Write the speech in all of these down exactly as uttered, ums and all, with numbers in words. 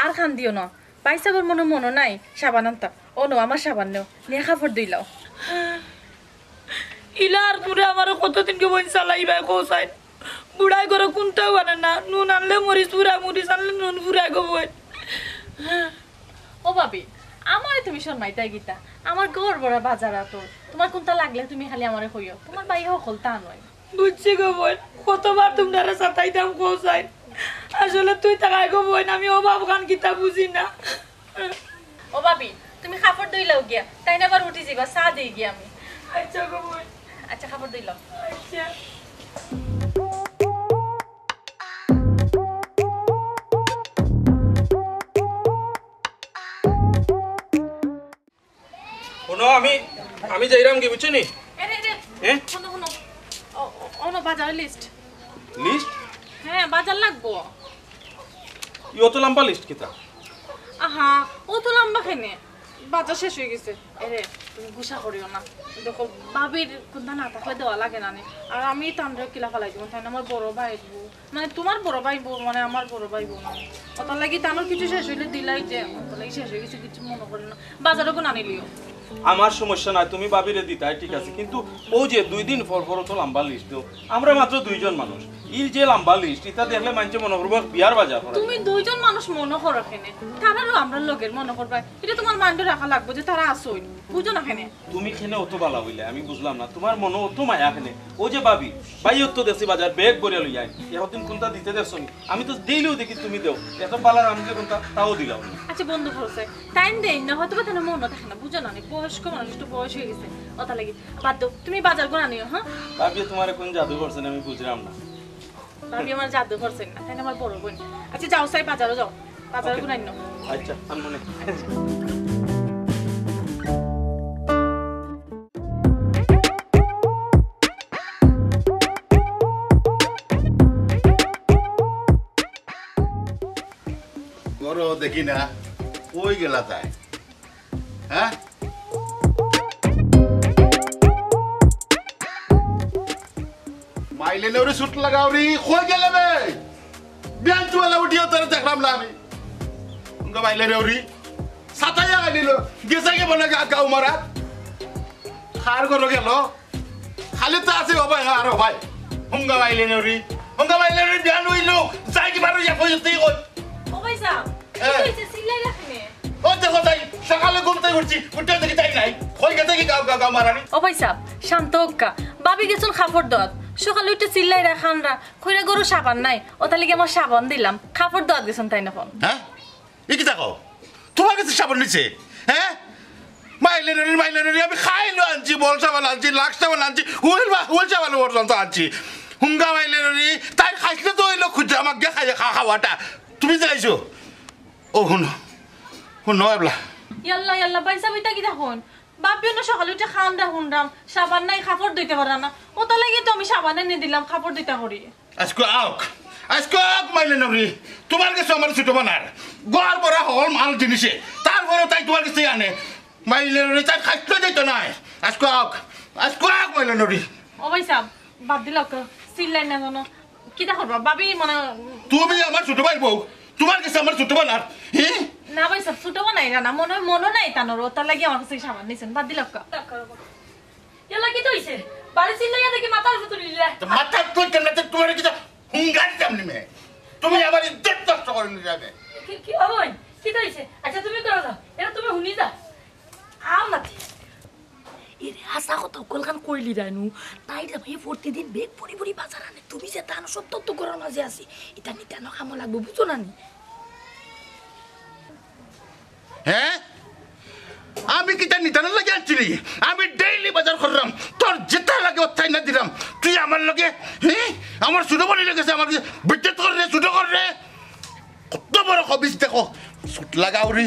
আর কান্দিও না। ভাইসাবর মনো মনো নাই সাবান আনতা। অনো আমার সাবান নেও, নিয়া কাপড় ধইলাও। ইলা আর করে আমারে কতদিন গো বইন চালাইবায় কও চাইন? বুড়ায় ঘরো কুনটাও আনে না, নুন আনলে মরিচ ফুরায়, মরিচ আনলে নুন ফুরায় গো বইন। ও ভাবি, আমারে তুমি শরমাইতায় কিতা? আমার ঘর ভরা বাজার আতো, তুমার কুনটা লাগলে তুমি খালি আমারে কইও, তুমার ভাইয়ে হকলতা আনইন। বুঝছি গো বইন, কতবার তুমরারে সাতাইতাম কও চাইন। আসলে তুই থাকায় গো বইন, আমি অভাব খান কিতা বুঝি না। ও ভাবি, তুমি কাপড় ধইলাও গিয়া, তাইন আবার উঠি যিবা, চা দেই গিয়া আমি। আচ্ছা গো বইন। আচ্ছা, কাপড় ধইলাও। আচ্ছা। হুনো, আমি, আমি যাইরাম কি, বুঝছো নি? এরে, এরে, হ্যাঁ? হুনো, হুনো। ও, ও, হুনো, বাজারর লিস্ট। লিস্ট? হ্যাঁ, বাজার লাগবো। ই অত লাম্বা লিস্ট কিতা? আহা, অত লাম্বা কেনে? বাজার শেষ অই গেছে। এরে, তুমি গুসা করিও না। দেখো, ভাবির কুনটা না থাকলে দেওয়া লাগে না নি। আর আমি তানরে কিলা ফালাই দিমু, তাইন আমার বড় ভাইর বউ। মানে, তুমার বড় ভাইর বউ, মানে, আমার বড় ভাইর বউ না। অতার লাগি তানর কিছু শেষ অইলে দিলাই যে, অতার লাগি শেষ অই গেছে, কিছু মনো করিও না। বাজারও গুন আনিলিও। আমার সমস্যা নাই, তুমি ভাবিরে দিতায়, ঠিক আছে, কিন্তু অউ যে দুই দিন পর পর অত লাম্বা লিস্ট দেও, আমরা মাত্র দুইজন মানুষ, ই যে লাম্বা লিস্ট, ইতা দেখলে মানষে মনো করবো বিয়ার বাজার করা। তুমি দুইজন মানুষ মনো করো কেনে, তারারও আমরার লগের মনো করবায়, ইটা তুমার মাইন্ডো রাখা লাগবো যে তারা আছইন, বুঝো না কেনে? তুমি কেনে অত বালা অইলে আমি বুঝলাম না, তুমার মনো অত মায়া কেনে? অউ যে ভাবি, ভাইও তো দেশি বাজার ব্যাগ ভরিয়া লইয়া আইন, একদিন কুনটা দিতে দেখছো নি? আমি তো ডেইলিও দেখি তুমি দেও, এত বালা রান্ধলে কুনটা তাও দিলাও না। আচ্ছা বন্ধু ভরসা, টাইম দেই না, হয়তো বা তানর মনো থাকে না, বুঝো না নি, বয়স্ক মানুষ, একটু বয়স অই গেছে, অতার লাগি। বাদ দেও, তুমি বাজার গুন আনিও, হ্যাঁ? ভাবিয়ে তুমারে কুন জাদু করছে নি আমি বুঝলাম না। ভাবি আমার জাদু করছে না, তাইন আমার বড় বইন। আচ্ছা যাও, চাই বাজারো যাও, বাজারো ওকে। গুনাইন। আচ্ছা, আনমনে। ঘরো দেখি না, কই গেলা তাই? হ্যাঁ? মাইলে নেউরি, সুট লাগাউরি, কই গেলে বে? বিয়ান চুয়ালা উঠিও তোরে দেখলাম না আমি। উনকা মাইলে নেউরি, সাতাইয়া গালিল, গেছে কি বলে গা-, গাউ মারা? কার ঘরো গেল? খালি তো আছে ও ভাই, আর ও ভাই। হুঙ্গা মাইলে নেউরি, হুঙ্গা মাইলে নেউরি, বিয়ান অইল, যাই কি বারো ইয়া কই তুই কই? ও ভাইসাব, কি হ্যাঁ। অইছে? চিল্লাইরা কেনে? ও দেখো তাই, সকালে ঘুম থাকি উঠছি, উঠে দেখি তাই নাই। কই গেছে কি গাউ, গাউ, গাউ মারানি? ও ভাইসাব, শান্ত অউক্কা। ভাবি গেছইন কাপড় ধোয়াত। সকালে উঠে চিল্লাইরা কান্দারা, কইরা ঘরো সাবান নাই। অতার লাগি আমার সাবান দিলাম। কাপড় ধোয়াত গেছইন তাইন অখন। হ্যাঁ? ই কিতা কও? তুমার গেছে সাবান নিছে? হ্যাঁ? মাইলে নেউরি, মাইলে নেউরি, আমি খাইলো আনছি, বল সাবান আনছি, লাক্স সাবান আনছি, হুইল বা-, হুইল সাবান পর্যন্ত আনছি। হুঙ্গা মাইলে নেউরি, তাই খাইছলে তো অইল খুঁজা আমাকে খাইয়া খা-, খাওয়াটা। তুমি যে আইছো। ও, হুনো। হুনো, এবলা। ইয়াল্লা, ইয়াল্লা, ভাইসাব, ইতা কিতা কইন? ভাবিও না সকালে উঠে কান্দরা হুনরাম, সাবান নাই, কাপড় ধুইতা পাররা না। অতার লাগি তো আমি সাবান আনি দিলাম, কাপড় ধুইতা করি। আইজকু আউক, আইজকু আউক মাইলে নেউরি, তুমার গেছে আমারে ছুটো বানার। ঘর ভরা হকল মাল জিনিসে, তারপরেও তাই তুমার গেছে আনে। মাইলে নেউরি, তাই খাইছলে যাইতো নায়। আইজকু আউক, আইজকু আউক মাইলে নেউরি। ও ভাইসাব, বাদ দিলাউক্কা, চিল্লাইন না জানো। কিতা করবা? ভাবি মানে তুমি আমার ছুটো ভাইর বউ, তুমার গেছে আমারে ছুটো বানার, হি? না ভাইসাব, ছুটো বানাইরা না, মনো অয় মনো নাই তানর, অতার লাগি আমার গেছে সাবান নিছইন, বাদ দিলাউক্কা। ইয়াল্লা, কিতা অইছে? বাড়ি চিল্লাইয়া দেখি মাথার উপরে তুলি দিলা। তো মাথার তুই কেন তুমারে কিতা হুঙ্গা দিতাম নি বে? তুমি আমার ইজ্জত নষ্ট করি নিলায়। কি, কি অইবো? কিতা অইছে? আচ্ছা, তুমি করো যাও, ইটা তুমি হুনি যাও। আও নাতি। এরে, হাছা কথা অকলখান কইলিরায় নু। তাইর জামাইয়ে প্রতিদিন ব্যাগ ভরি ভরি বাজার আনে। তুমি যেতা আনো সব তো ঘরর মাঝে আছে। ইতা নিতানো কামো লাগবো, বুঝো না নি? হ্যাঁ? আমি কিতা নিতানোর লাগি আনছি নি? আমি ডেইলি বাজার কররাম। তোর যেতা লাগে অতাই না দিরাম। তুই আমার লগে, হ্যাঁ? আমার ছুটো বইনর লগে, আমার লগে বেইজ্জত কররে, ছুটো কররে। কত বড় খবিস দেখো, সুট লাগাউরি।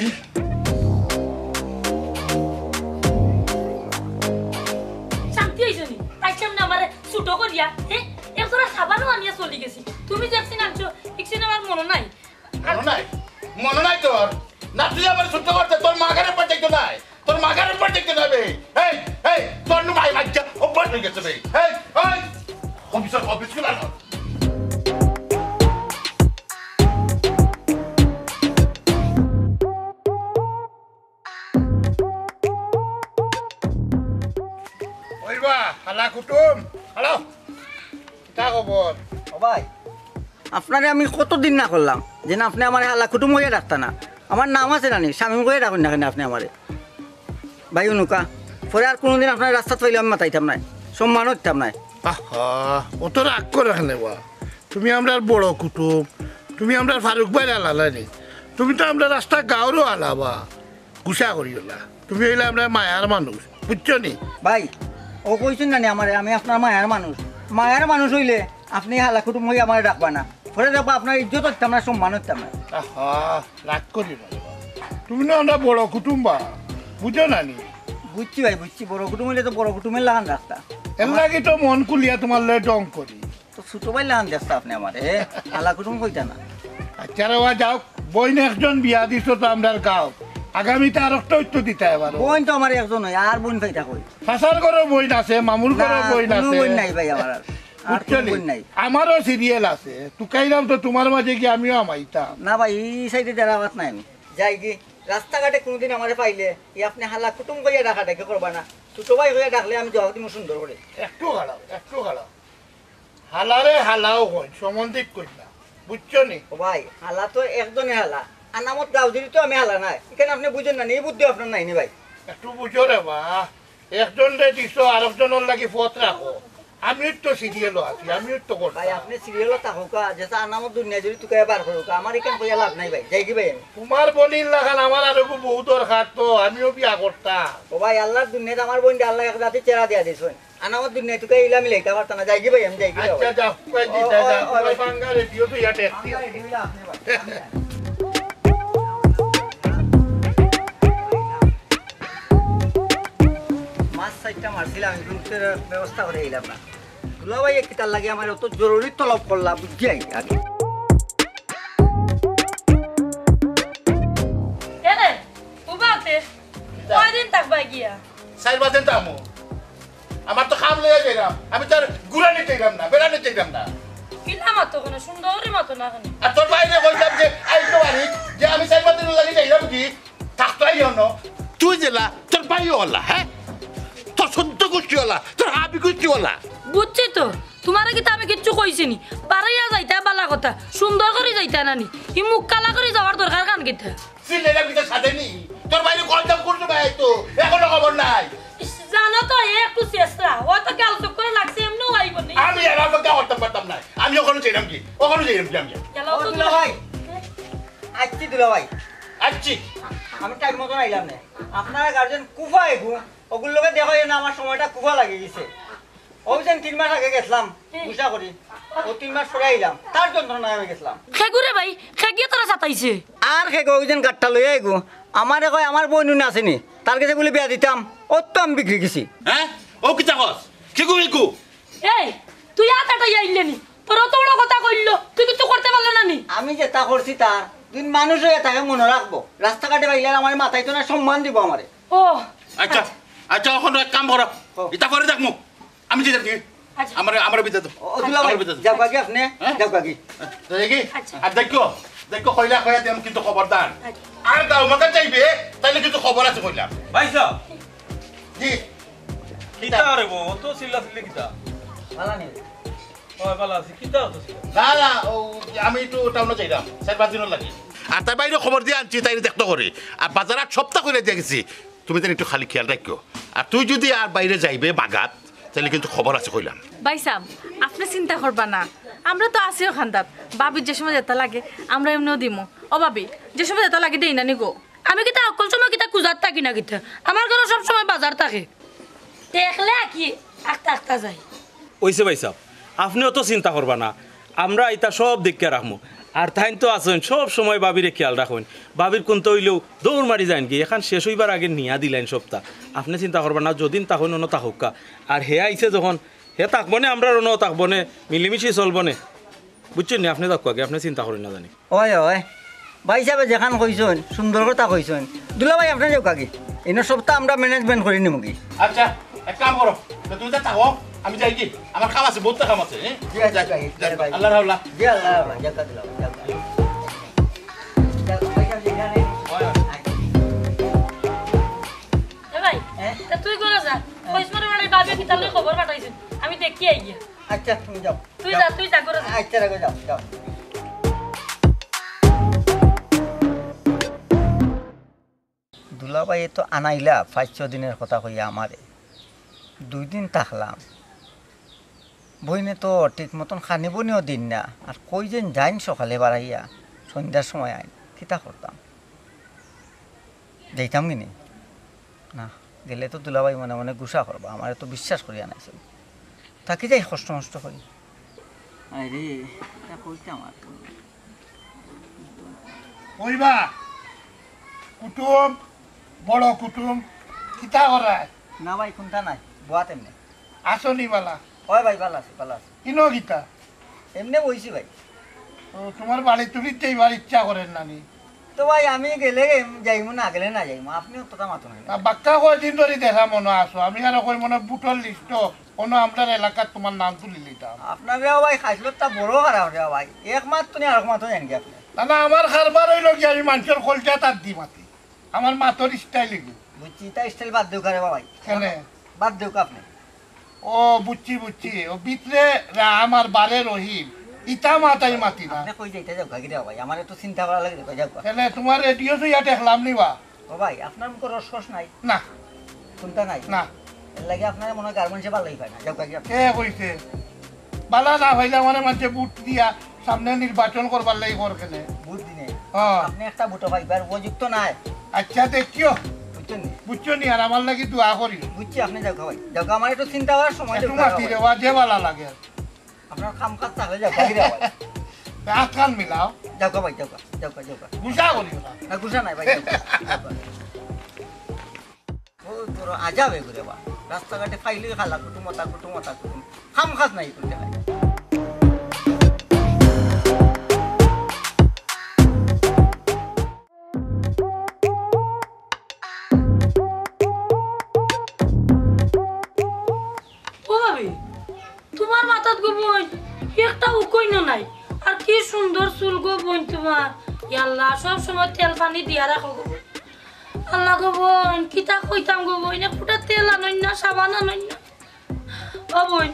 শান্তি অইছে নি? তাইর সামনে আমারে ছুটো করিয়া, হে? এক জোড়া সাবানও আনিয়া চলি গেছি। তুমি যে একদিন আনছো, একদিন আমার মনো নাই। মনো নাই? মনো নাই তোর? না, তুই আমারে ছুটো করতে, তোর মাগারে পর দেখতে নাই। তোর মাগারে পর দেখতে নাই বে। এই, এই, তোর নু ভাই বাচ্চা অভ্যাস অই গেছে বে। এই, এই, খবিসর খবিস গুলা না। হালা কুটুম, হ্যালো, কিতা খবর? ও ভাই, আপনারে আমি কতদিন না করলাম যে না, আপনে আমারে হালা কুটুম কইয়া ডাকতা না। আমার নাম আছে নানি, শামিম কইয়া ডাকইন না কেনে আপনে আমারে? ভাই উনুকা, পরে আর কুনুদিন আপনারে রাস্তাত পাইলে আমি মাতাইতাম নায়, সম্মানও দিতাম নায়। আহা, অত রাগ করো কেনে বা? তুমি আমরার বড় কুটুম, তুমি আমরার ফারুক ভাইর হালা নানি, তুমি তো আমরার রাস্তা গাঁওরও হালা বা। গুসা করিও না, তুমি অইলা আমরার মায়ার মানুষ, বুঝছো নি? ভাই, অউ কইছইন নানি আমারে, আমি আপনার মায়ার মানুষ। মায়ার মানুষ অইলে আপনে হালা কুটুম কইয়া আমারে ডাকবা না। পরে দেখবা আপনার ইজ্জত দিতাম না, সম্মান দিতাম না। আহা, রাগ করিও না রে বা। তুমি না আমরার বড় কুটুম বা, বুঝো না নি? বুঝছি ভাই, বুঝছি। বড় কুটুম অইলে তো বড় কুটুমের লাখান রাখতা। এর লাগি তো মন খুলিয়া তুমার লগে ঢং করি। তো ছোট ভাইর লাখান দেখতা আপনে আমারে, হালা কুটুম কইতা না। আচ্ছা রে বা, যাউক, বইন একজন বিয়া দিছো তো আমরার গাঁও, আগামীতে আরোকটা অইতো দিতা এবার। বইন তো আমার একজন অয়, আর বইন পাইতা কই? চাচার ঘরো বইন আছে, মামুর ঘরো না, বইন কুনু আছে। বইন নাই ভাই আমার আর। আর বুঝছো কুনু নি? বইন নাই। আমারও সিরিয়াল আছে, তুকাইরাম তো তুমার মাঝে গিয়া আমিও হামাইতাম। না ভাই, ই সাইডে দেরাবাত নাই আমি। যাইগি, রাস্তাঘাটে কুনুদিন আমারে পাইলে, ই আপনে হালা কুটুম কইয়া ডাকাডাকি করবা না। ছোট ভাই কইয়া ডাকলে আমি জবাব দিমু সুন্দর করি। একটু খাড়াও, একটু খাড়াও। হালারে হালাও কইন, সম্বন্ধিক কইন না। বুঝছো নি? ও ভাই, হালা তো একজনে হালা। আনামত গাউজিরি তো আমি হালা নায়। ইখান আপনে বুঝইন না নি, ই বুদ্ধি আপনার নাই নি ভাই। একটু বুঝো রে বা। একজনরে দিছো, আরোকজনর লাগি পথ রাখো। আমিও তো সিরিয়ালো আছি, আমিও তো করতাম। ভাই, আপনে সিরিয়ালো থাকউক্কা, যেতা আনামত দুনিয়া জুড়ি তুকাইয়া বার করউক্কা, আমার ইখান কইয়া লাভ নাই ভাই। যাইগি ভাই আমি। তুমার বইনর লাখান আমার আরোগু বউ দরকার তো, আমিও বিয়া করতাম। ও ভাই, আল্লার দুনিয়াত আমার বইনরে আল্লায় এক জাতি চেহারা দিয়া দিছইন। আনামত দুনিয়া তুকাইয়া ইলা মিলাইতা পারতা না, যাইগি ভাই, আমি যাইগি ভাই। আচ্ছা, যাও, কই দিতা, ও, যাও, ও, তুমার ও, বাঙ্গা রেডিও তো ইয়া ট্যাক্সি। বাঙ্গা রেডিও ইলা আপনে ভাই। মাছ চাইরটা মারছিলাম, একটু উঠতে ব্যবস্থা করি আইলাম না। দুলাভাই, কিতার লাগি আমারে অত জরুরি তলব করলা, বুঝছি আই আগে। এরে, উবাতে, কয়দিন থাকবায় গিয়া? চাইর পাঁচ দিন থাকমু। আমার তো কাম লইয়া যাইরাম, আমি তো আর ঘুরানি যাইরাম না, বেড়ানি যাইরাম না। কিলা মাতো কেনে? সুন্দর করি মাতো না কেনে? আর তোর ভাইরে কইলাম যে আইতো পারি, যে আমি চাইর পাঁচ দিন লাগি যাইরাম কি? থাকতো আইও না। তুই যেলা, তোর ভাইও অলা, হ্যাঁ? তোর সদ্য গোষ্ঠী অলা, তোর হাবি গোষ্ঠী অলা। বুঝছি তো, তুমারে কিতা আমি কিচ্ছু কইছি নি? বারইয়া যাইতা বালা কথা, সুন্দর করি যাইতা না নি? ই মুখ কালা করি যাওয়ার দরকার কান কিতা? সিলেরা কিতা সাদে নি? তোর ভাইরে কল দাম করতে ভাই তো, এখনো খবর নাই। ইস, জানো তো, এ একটু চেষ্টা, ও তো গাল চক্করে লাগছে, এমনেও আইবো নি। আমি এরা তো গাওয়ার দাম পারতাম না, আমি ওখানে যাইরাম কি? ওখানে যাইরাম কি আমি? গেল ও তো দুলাভাই, আইচ্ছি দুলাভাই। আইচ্ছি। আমি টাইম মতন আইলাম না। আপনারা গার্জিয়ান কুফা এগু, ওগুর লগে দেখা অয় না, আমার সময়টা কুফা লাগি গেছে। ওই যেন তিন মাস আগে গেছলাম, হুম। গুসা করি। ও তিন মাস পরে আইলাম, তার যন্ত্রণায় আমি গেছলাম। খেগুরে ভাই, খেগিয়ে তোরা সাতাইছে। আর খেগো ওই যেন গাট্টা লইয়া এগু, আমারে কয় আমার বইন উনি আছেনি, তার গেছে বুলে বিয়া দিতাম, ও তো আমি বিগড়ি গেছি। হ্যাঁ? ও কিতা কস? খেগু খেগু? এই, তুই আত আটাইয়া আইলে নি? তোর অত বড় কথা কইলো, তুই কিচ্ছু করতে পারলে না নি? আমি যেতা করছি তা, দুইন মানুষ অইয়া তাকে মনো রাখবো। রাস্তাঘাটে পাইলে আমারে মাতাইতো না, সম্মান দিবো আমারে। ও, আচ্ছা, আচ্ছা। আচ্ছা, অখন এক কাম করো। ও। ইতা পরে দেখমু। আমি যাইরাম কি? আচ্ছা। আমারে, আমারে বিদায় দেও। ও, দুলাভাই, আমারে বিদায় দেও। যাউক্কা গি আপনে? হ্যাঁ? যাউক্কা গি। যাই কি? আচ্ছা। আর দেখো, দেখো, কইলা কইয়া দিলাম কিন্তু খবরদার। আচ্ছা। আর গাঁও মাঝে যাইবে, তাইলে কিন্তু খবর আছে কইলাম। ভাইসাব। জি। কিতা রে বউ, অত চিল্লাচিল্লি কিতা? ভালা নি? অয়, ভালা আছি। কিতা অত চিল্লা? না, না, ও, আমি একটু টাউনো যাইরাম, চাইর পাঁচ দিনর লাগি। আর তার বাইরে খবর দিয়া আনছি, তাইরে দেখতো করি। আর বাজার হাট সপ্তাহ করি দিয়া গেছি। তুমি যেন একটু খালি খেয়াল রাখিও। আর তুই যদি আর বাইরে যাইবে বাগাত, তাইলে কিন্তু খবর আছে কইলাম। ভাইসাব, আপনে চিন্তা করবা না, আমরা তো আছি অখানদাত। ভাবির যে সময় যেতা লাগে, আমরা এমনেও দিমু। ও ভাবি, যে সময় যেতা লাগে দেই না নি গো। আমি কিতা হক্কল সময় কিতা কুজাত থাকি না কিতা? আমার ঘরো সব সময় বাজার থাকে। দেখলে কি আখতা আখতা যাই। অইছে ভাইসাব, আপনে অত চিন্তা করবা না, আমরা ইতা সব দেখিয়া রাখমু। আর তাইন তো আছইন, সব সময় ভাবিরে খেয়াল রাখইন। ভাবির কুন্তা অইলেও দৌড় মারি যাইন গি, এখান শেষ অইবার আগে নিয়া দিলাইন সবতা। আপনে চিন্তা করবা না, যদিন থাকইন অনো থাকউক্কা। আর হে আইছে যখন, হে থাকবো নে, আমরার অনো থাকবো নে, মিলিমিশি চলবো নে। বুঝছইন নি? আপনে যাউক্কা গি, আপনে চিন্তা করইন না জানি। অয়, অয়। ভাইসাবে যেখান কইছইন, সুন্দর কথা কইছইন। দুলাভাই, আপনে যাউক্কা গি। ইনো সবতা আমরা management করি নিমু গি। আচ্ছা, এক কাম করো। তো তুমি তো থাকো, আমি যাই গি। আমার কাম আছে, বউততা কাম আছে, হ্যাঁ? জি, আচ্ছা, যাই, যাই, যাই, যাই। আল্লাহর হাওলা। জি, আল্লাহর হাওলা। যাউক্কা দুলাভাই, যাউক্কা। যাউক্কা, ভাইসাব যেখানে। অয়, অয়। এ ভাই, হ্যাঁ? তা তুই কোন যা? হ্যাঁ। কইস মনে মনে ভাবি তুমি কিতালে খবর পাঠাইছো? আমি দেখি আইয়া। আচ্ছা, তুমি যাও। তুই যাও। যা, তুই যা, ঘরে যা। আচ্ছা, রাখো, যাও, যাও। দুলাভাই তো আনাইলা পাঁচ ছ দিনর কথা কইয়া আমারে। দুই দিন থাকলাম। বইনে তো ঠিক মতন খানি বনিও দিন না। আর কই যেন যাইন সকালে বাড়াইয়া, সন্ধ্যার সময় আইন। কিতা করতাম? যাইতাম কিনি? না, গেলে তো দুলাভাই মনে মনে গুসা করবা, আমারে তো বিশ্বাস করিয়া আনাইছে। থাকি যাই কষ্ট মষ্ট করি। আরে, এটা কইতাম আর কি। কইবা, কুটুম, বড় কুটুম, কিতা করায়? না ভাই, কুনতা নাই, বওয়াত এমনে। আছো নি বালা? অয় ভাই, বালা আছি, বালা আছি। ইনো কিতা? এমনে বইছি ভাই। ও, তুমার বাড়ি তুলিতে এইবার ইচ্ছা করের না নি? তো ভাই, আমি গেলে যাইমু, না গেলে না যাইমু, আপনিও কথা মাতো না। না, বাক্কা কয়দিন ধরি দেখা মনো আছো, আমি আরো কই মনো ভোটর লিস্টো কোনো আমরার এলাকাত তুমার নাম তুলি লইতাম। আপনার রে ভাই, খাইছলত তা বড় খারাপ রে ভাই, এক মাত তো নি আর এক মাত তো জানি আপনি। না, না, আমার কারবার অইলো কি, আমি মানষর কলজা তার দি মাতি, আমার মাতর স্টাইল এগু। বুঝছি, ইতা স্টাইল বাদ দেউক্কা রে ভাই। কেনে? বাদ দেউক্কা আপনি। ও, বুঝছি, বুঝছি। ও ভিতরে রাম আর বারে রহিম। ইতা মাত আমি মাতি না। আপনি কই যাইতা যাউক্কা গিরা ভাই? আমার একটু চিন্তা করা লাগে রে ভাই, যাউক্কা। তাহলে তুমার রেডিও তো ইয়া দেখলাম নি বা? ও ভাই, আপনার মুখো রস কস নাই? না। কুনতা নাই? না। এর লাগি আপনার মনে হয় গার্মেন্টসে ভালাই পায় না। যাউক্কা গিয়া। কে কইছে? বালা না পাইলে আমারে মানষে ভোট দিয়া সামনে নির্বাচন করবার লাগি কর কেনে? ভোট দিনে? হ্যাঁ। আপনি একটা ভোটও পাইবার উপযুক্ত নাই। আচ্ছা, দেখিও। বুঝছেন নি? বুঝছো নি? আর আমার লাগি দোয়া করিও। বুঝছি, আপনি যাউক্কা ভাই। যাউক্কা, আমার একটু চিন্তা করার সময় একটু দরকার মাতি ভাই। রে, ওয়া যে বালা লাগে। আপনার কাম কাজ থাকলে যাউক্কা, ফিরে ভাই। আজকাল মিলাও। যাউক্কা ভাই, যাউক্কা, যাউক্কা, যাউক্কা। গুসা করিও না। না, গুসা নাই ভাই, যাউক্কা, যাউক্কা। ও তোর আজাব এগুরে বা। রাস্তাঘাটে ফাইলে খালা কুটুম, ওতা কুটুম, ওতা কুটুম। কাম কাজ নাই করতে হয়। ও ভাবি, তুমার মাথাত গো বইন একটা উকইনও নাই, আর কি সুন্দর চুল গো বইন তুমার। ইয়াল্লা, সব সময় তেল পানি দিয়া রাখো গো বইন। আল্লা গো বইন, কিতা কইতাম গো বইন, এক ফুটা তেল আনইন না, সাবান আনইন না। ও বইন,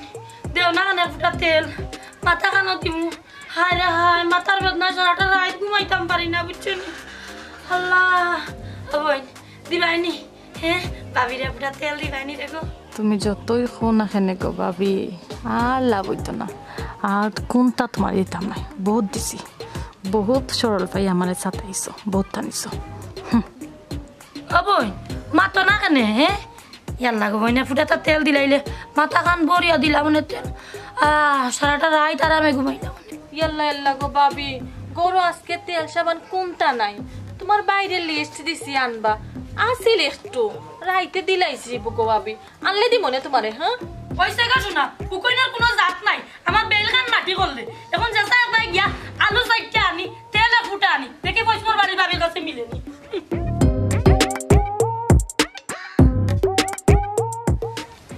দেও না কেনে এক ফুটা তেল, মাথা খানো দিমু। হায় রে হায়, মাথার বেদনায় সারাটা রাইত ঘুমাইতাম পারি না, বুঝছো নি? আল্লা, ও বইন, দিবায়নি, হে, ভাবিরে এক ফুটা তেল দিবায়নি রে গো। তুমি যতই কও না কেনে গো ভাবি, আর লাভ অইতো না। আর কুনতা তুমারে দিতাম নায়, বউত দিছি। বউত সরল পাই আমারে সাতাইছো, বউত টানিছো। হুম। ও বইন, মাতো না কেনে, হে? ইয়াল্লা গো বইন, এক ফুটা তা তেল দিলাইলে, মাথাখান ভরিয়া দিলাম অনে তেল। আহ, সারাটা রাইত আরামে ঘুমাইলাম অনে। ইয়াল্লা, ইয়াল্লা গো ভাবি, ঘরো আজকে তেল সাবান কুনতা নাই? তুমার ভাইরে লিস্ট দিছি আনবা, আছিল একটু, রাইতে দিলাইছি গো ভাবি। আনলে দিমু নে তুমারে, হ্যাঁ? অইছে গো সোনা, উকইনর কুনু জাত নাই। আমার বেইলখান মাটি করলে। অখন যেছা একবার গিয়া আলু চাইরটা আনি, তেল এক ফুটা আনি। দেখি পশ্চিমর বাড়ির ভাবির কাছে মিলে নি।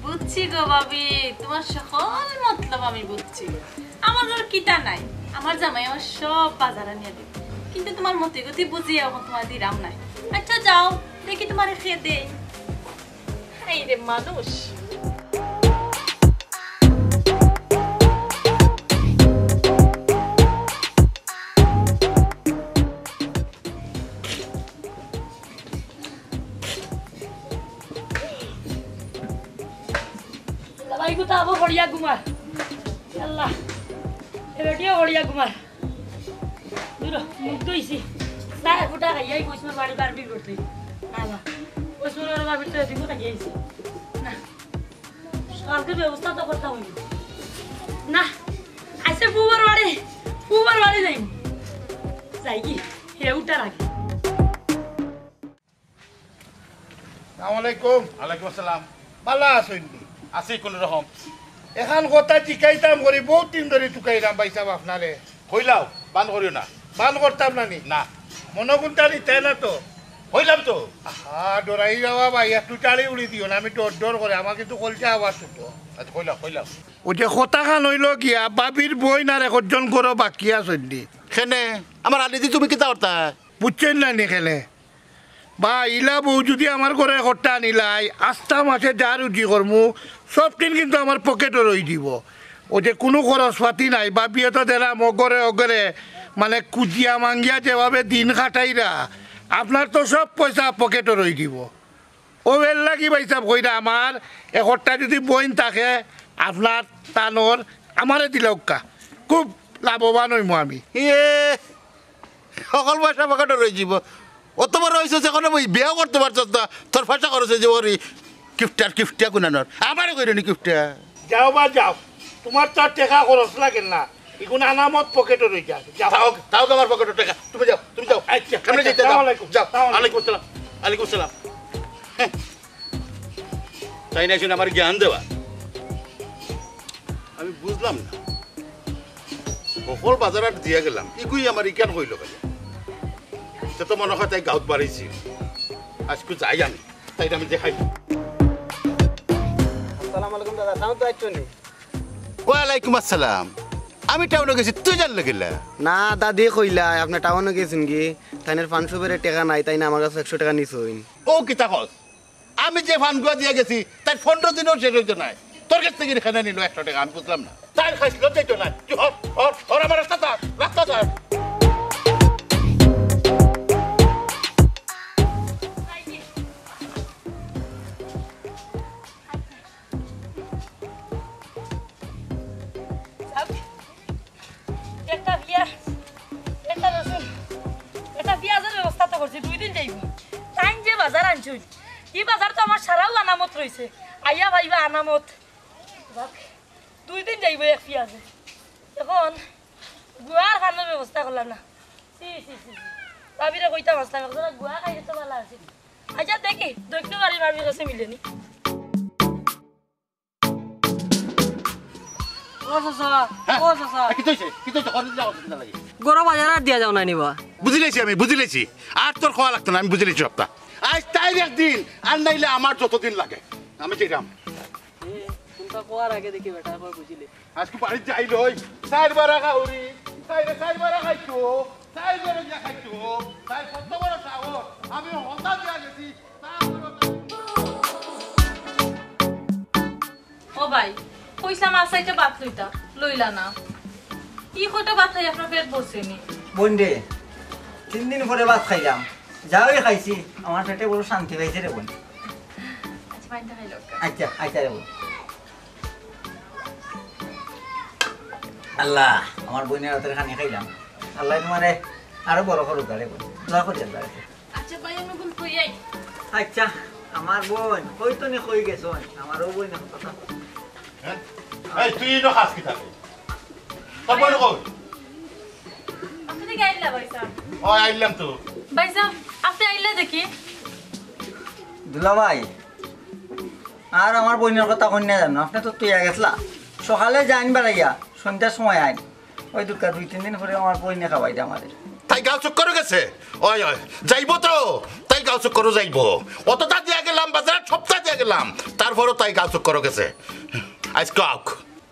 বুঝছি গো ভাবি, তুমার সকল মতলব আমি বুঝছি। আমার আর কিতা নাই, আমার জামাই আমার সব বাজার আনিয়া দিবো। কিন্তু তুমার মতি গতি বুঝিয়া অখন তুমারে দিরাম নায়। আচ্ছা যাও, দেখি তুমারে কে দেই। হায় রে মানুষ। ভাই, কোথা আবো পড়িয়া ঘুমার? আল্লা, এ বেটিও পড়িয়া ঘুমার। দূর, মুখ ধুইছি। চা এক ফুটা খাইয়াই কইছি, বাড়ি পারবি করতে। না, না। ওই সুরের বাবির তো এদিকে খাইয়াইছি। না। কালকে ব্যবস্থা তো করতে হইব। না। আইছে ফুয়ার বাড়ি, ফুয়ার বাড়ি যাইব। যাই কি? হে উঠার আগে। আসসালামু আলাইকুম। ওয়ালাইকুম আসসালাম। ভালা আছইন নি? আছি কুনু রকম। এখান কথা জিকাইতাম করি, বউত দিন ধরি তুকাইরাম ভাইসাব আপনারে। কইলাও, বান করিও না। বান করতাম না নি? না। মনো কুনতা নিতায় না তো? কইলাম তো। আহা, ডরাই যাওয়া ভাই, একটু টাড়ি উড়ি দিও না, আমি ডর ডর করে, আমার কিন্তু কলজা আবার ছুটো। আচ্ছা, কইলাও, কইলাও। ওই যে কথাখান অইলো গিয়া, ভাবির বইন আর একজন ঘরো বাকি আছইন নি? কেনে? আমার আলিদি তুমি কিতা করতা? বুঝছইন না নি কেনে? বা ইলা বউ যুদি আমার ঘরে একটা আনিলাই, আস্তা মাসে যা রুজি করমু, সবটিন কিন্তু আমার পকেটো রই দিব। অউ যে কুনু খরচ পাতি নাই, বাবিয়ে তো দেরা মগরে অগরে, মানে কুজিয়া মাঙ্গিয়া যেভাবে দিন কাটাইরা, আপনার তো সব পয়সা পকেটো রই দিব। অউ এরলাগি ভাইসাব কইরা আমার একটা যুদি বইন থাকে, আপনার তানর আমারে দিলাউক্কা, খুব লাভবান অইমু আমি। ইয়ে, হকল পয়সা পকেটো রই দিব। অত বড় অইছস, এখনো বিয়াও করতে পারছস না, তোর পয়সা খরচ অই যাইবো রে। কিপটার কিপটা কুনানর, আমারে কইরে নি কিপটা। যাও বা যাও, তুমার তো আর টেকা খরচ লাগে না, ইগুন আনামত পকেটো রই যায়। যাও। থাউক, থাউক আমার পকেটো টেকা, তুমি যাও, তুমি যাও। আচ্ছা, আমরা আচ্ছা, যাইতে দাও। আসসালামু আলাইকুম। যাও। আসসালামু আলাইকুম আসসালাম, আলাইকুম আসসালাম। হ্যাঁ। তাইন আইছইন আমার জ্ঞান দেওয়া। আমি বুঝলাম না, হকল বাজার হাট দিয়া গেলাম, ইগুই আমার ইখান কইলো কেনে? তে তো মনো কয় তাই গাউত বাড়াইছি। আইজকু যাই আমি, তাইরে আমি দেখাই। আসসালামু আলাইকুম দাদা, টাউন তো আইছো নি? ওয়ালাইকুম আসসালাম। আমি টাউনো গেছি, তুই জানলে কিলা? না, দাদি কইলা আপনে টাউনো গেছইন গি, তাইনর পাঁচশো বেড়ে টেকা নাই, তাইন আমার কাছে একশো টেকা নিছইন। ও কিতা কস? আমি যে ফানগুয়া দিয়া গেছি, তার পনেরো দিনও শেষ অইতো নায়। তোর কাছ থাকি কেনে নিলো একশো টেকা, আমি বুঝলাম না। তাই খাইছিল যাইতো না। তুই হর, হর, হর আমার রাস্তা ছাড়, রাস্তা ছাড়। একটা পিয়া-, একটা রসুন, একটা পিয়াজর ব্যবস্থা তো করছি, দুই দিন যাইবো। তাইন যে বাজার আনছইন, ই বাজার তো আমার সারাউ আনামত রইছে। আইয়া পাইবা আনামত। যাক, দুই দিন যাইবো এক পিয়াজে। এখন গুয়ার খানোর ব্যবস্থা করলাম না। ছি, ছি, ছি, ছি। ভাবিরে কইতাম আছলাম, একজরা গুয়া খাইলে তো ভালা আছিল। আচ্ছা, দেখি, দৈন্য বাড়ির ভাবির কাছে মিলেনি। ও চাচা, হ্যাঁ? ও চাচা। এ, কিতা অইছে? কিতা অইছে? ঘরো যাও, কিতা লাগি? গরু বাজার হাট দিয়া যাও না নি বা? বুঝিলাইছি আমি, বুঝিলাইছি। আর তোর কওয়া লাগতো না, আমি বুঝিলাইছি সবটা। আইজ তাইর একদিন, আর নাইলে আমার যতদিন লাগে। আমি যাইরাম। এ, কুনটা কওয়ার আগে দেখি বেটা, একবার বুঝিলে। আইজকু বাড়িত যাই লই, চাইর বারা খাউরি, চাইরে চাইর বারা খাইতো, চাইর বারা দিয়া খাইতো, চাইর কত বড় সাহস, আমি হতা দিয়া গেছি, তা বড় ও ভাই, কইছলাম আজ চাইরটা ভাত লইতা, লইলা না। ই কয়টা ভাত খাই আপনার পেট ভরছে নি? বইন রে, তিন দিন পরে ভাত খাইলাম, যাওই খাইছি, আমার পেটে বড় শান্তি পাইছে রে বইন। আচ্ছা, পানিটা খাই লউক্কা। আচ্ছা, আচ্ছা রে বইন। আল্লাহ, আমার বইনের হাতের খানি খাইলাম। আল্লাহ তোমারে আরো বড় করুক রে বইন। দোয়া করি আল্লাহর কাছে। আচ্ছা ভাই, আমি এখন কই যাই? আচ্ছা, আমার বইন, কই তো নি কই গেছইন? আমার ও বইন এখন কথা। হ্যাঁ? এই, তুই ইনো খাস কিতা? তোর বইন কই? আপনি দেখি আইলা ভাই সাহেব। ও, আইলাম তো। ভাই সাহেব, আপনি আইলা দেখি। দুলাভাই, আর আমার বইনের কথা কইন না জানো, আপনি তো তুই গেছলা। সকালে যাইন বাড়াইয়া, সন্ধ্যার সময় আইন। ওই দুঃখা দুই তিন দিন পরে আমার বইনে খাওয়াই দে আমাদের। তাই গাঁও চক্করও গেছে? ওই, ওই, যাইবো তো। তাই গাঁও চক্করও যাইবো। অতটা দিয়া গেলাম, বাজার সবটা দিয়া গেলাম। তারপরও তাই গাঁও চক্করও গেছে। আইজকে আউক।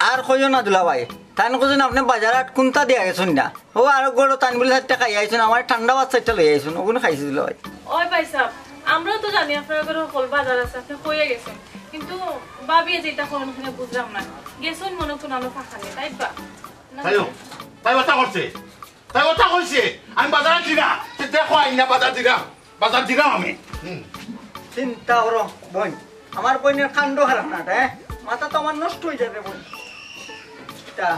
আর কইও না দুলাভাই, তাইন কইছইন আপনি বাজার হাট কুনটা দিয়া গেছইন না। ও আরো গরো তাইন বলে চাইরটা খাই আইছইন, আমার ঠান্ডা ভাত চাইরটা লই আইছইন, ওগুন খাইছি দুলাভাই। ওই ভাই সাহেব, আমরাও তো জানি আপনার ঘরে হকল বাজার আছে, আপনি কইয়া গেছেন। কিন্তু ভাবিয়ে যেটা করেন ওখানে বুঝলাম না। গেছইন মনে কোন আলো ফাঁকা নেই, তাই বা? না। তাইও, তাই ওটা করছে। তাই ওটা কইছে, আমি বাজার আনছি না। তে দেখো আইন না বাজার দিলাম, বাজার দিলাম আমি। হুম। চিন্তা করো, বইন। আমার বইনের কাণ্ড খারাপ না, হ্যাঁ? মাথা তো আমার নষ্ট হয়ে যাবে, বইন। তা,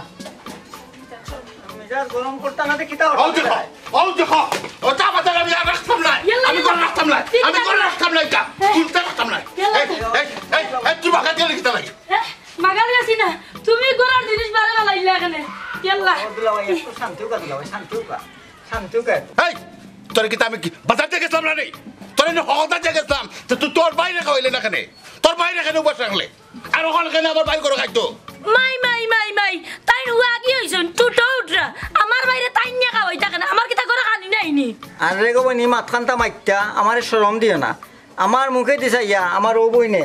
মেজাজ গরম করতে না দেখি তা ও দেখো, ও দেখো, ওটা বাজার আমি আর রাখতাম না। ইয়াল্লা, আমি ইয়াল্লা। করে রাখতাম না, আমি করে রাখতাম না এটা। হ্যাঁ। তুলতে রাখতাম না। ইয়াল্লা। এই, এই, এই, এই, তুই বাগান গেলে কিতা লাগে? হ্যাঁ? মাগাল গেছি না, তুমি ঘরের জিনিস বারে বালাইলে এখানে। ইয়াল্লা। ও দুলাভাই, একটু শান্তি হোক, দুলাভাই, শান্তি হোক। শান্তি হোক। এই, তোরে কিতা আমি কি বাজার দিয়া গেছলাম না রে? তোরে নি হকলতা দিয়া গেছলাম, তো তুই তোর বাইরে খাওয়াইলে না কেনে? তোর বাইরে কেনে উপাস রাখলে? আর ওখানে কেনে আমার বাইর করে খাইতো? মাই, মাই, মাই, মাই, তাই নুয়া কি হইছন? টুটো উঠরা। আমার বাইরে তাই নিয়ে খাওয়াই থাকে না, আমার কিতা করে খানি নাই নি? আরে গো বইনি, মাতখানতা মাইত্তা, আমারে শরম দিও না। আমার মুখে দিছাইয়া, আমার ও বইনে,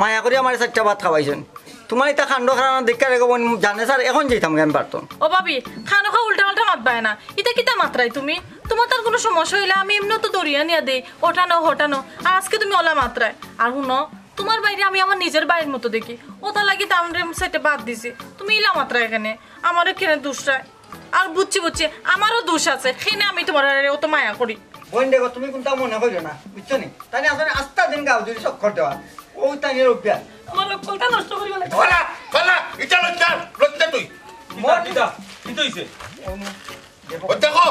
মায়া করি আমার চাইরটা ভাত খাওয়াইছন। তুমার ইতা কাণ্ড কারখানা দেখিয়া রেখো বইন, জানে স্যার, এখন যাইতাম গি আমি বাড়িত। ও ভাবি, খানোখা উল্টা পাল্টা মাতবায় না। ইতা কিতা মাতরায় তুমি? তুমার তার কুনু সমস্যা অইলে আমি এমনে তো দৌড়িয়া নিয়া দেই, ওঠানো হটানো। আর আজকে তুমি অলা মাতরায়। আর হুনো, তুমার ভাইরে আমি আমার নিজর ভাইর মতো দেখি, ওটার লাগি তানরে সাইডে বাদ দিছি। তুমি ইলা মাতরায় কেনে, আমারে কেনে দুষরায়। আর বুঝছি বুঝছি, আমারও দোষ আছে, কেনে আমি তুমারে অত মায়া করি। বইন দেখো, তুমি কুনতা মনে করিও না, বুঝছো নি? তাইন আসলে আস্তা দিন গাও জুড়ি চক্কর দেওয়া, অউ তাইনর অভ্যাস। আমার অক্কলটা নষ্ট করিবা না। ফালা, ফালা, ইটা লজ্জা, লজ্জা তুই। কিতা, কিতা, কিতা অইছে? ও দেখো,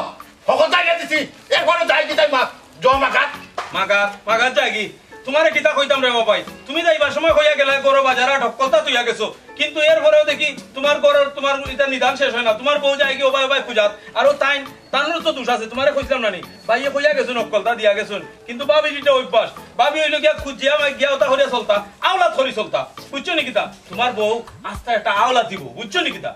হকল জায়গা দিছি, এরপরে যাই কি তাই মা, জমা খাত। মাগাত, মাগাত যায়গি। তুমারে কিতা কইতাম রে বাবাই, তুমি যাইবার সময় কইয়া গেলায় ঘরো বাজার আর হক্কলতা তুইয়া গেছো, কিন্তু এরপরেও দেখি তুমার ঘরর, তুমার ইতা নিদান শেষ অয় না। তুমার বউ যায়গি ওবায় ওবায় খুজাত, আর ও তাইন, তানরও তো দোষ আছে, তুমারে কইছিলাম না নি, ভাইয়ে কইয়া গেছইন, হক্কলতা দিয়া গেছইন, কিন্তু ভাবির ইটা অভ্যাস। ভাবি অইলো গিয়া খুজিয়া মাই গিয়া ওটা করিয়া চলতা, আওলাত করি চলতা, বুঝছো নি কিতা? তুমার বউ আস্তা একটা আওলাত দিব, বুঝছো নি কিতা?